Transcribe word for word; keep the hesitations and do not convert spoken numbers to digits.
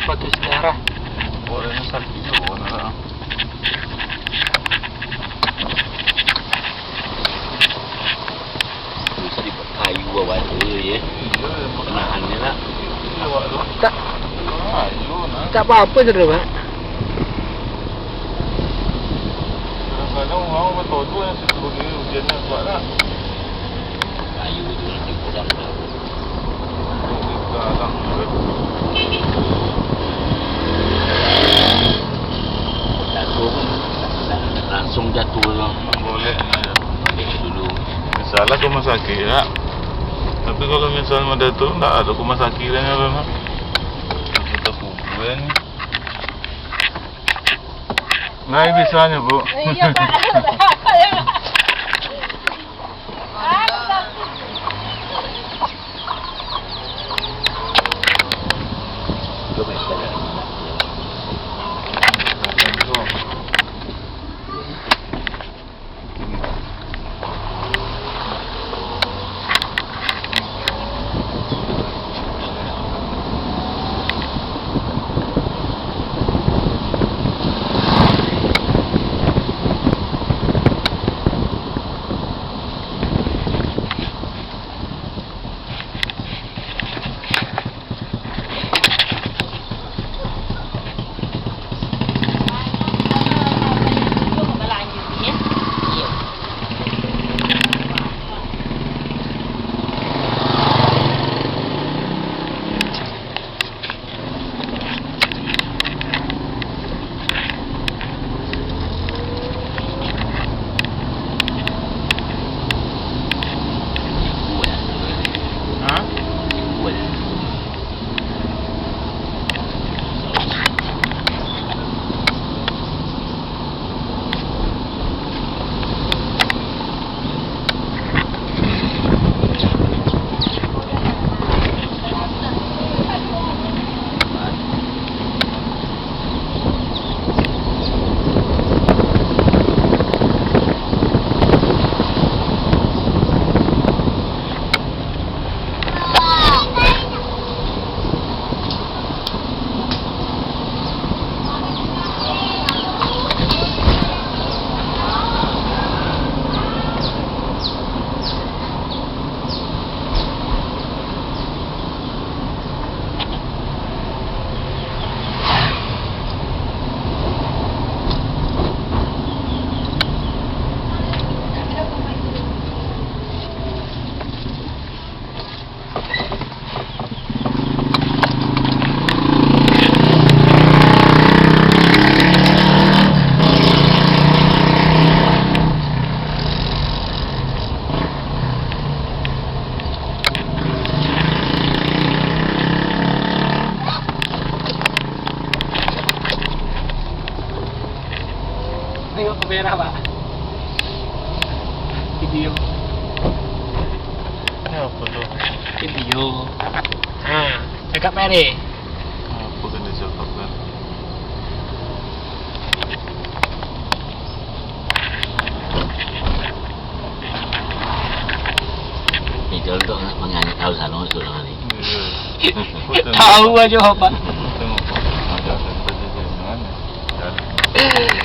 Batu sejarah. Orangnya sakit juga, nak. Mesti kayu awak tu, ya. Iya, emang. Penahan ni lah. Iya, awak tu. Tak. Ah, iyo, nak. Tak apa-apa tu, Pak. Kadang-kadang orang betul tu yang suruh dia ujiannya kuat lah. Kayu tu nanti kurang dah. Jatuh pun langsung jatuh tu. Boleh. Boleh dulu. Misalnya ke rumah sakit, ya. Tapi kalau misalnya mau jatuh, nggak ada rumah sakit kan, apa, Mak? Kita kuburan. Nggak bisanyo, Bu. Iya, Pak. Tengok kamera, Pak. Video. Ini apa tu? Video. Ha, cakap, Pak Eri. Apa kena cakap kan? Ni contoh nak mangani tahu salah masuk dalam ni. Iya. Tahu aja, Pak. Tengok, Pak. Macam tu, macam tu, macam mana? Dah.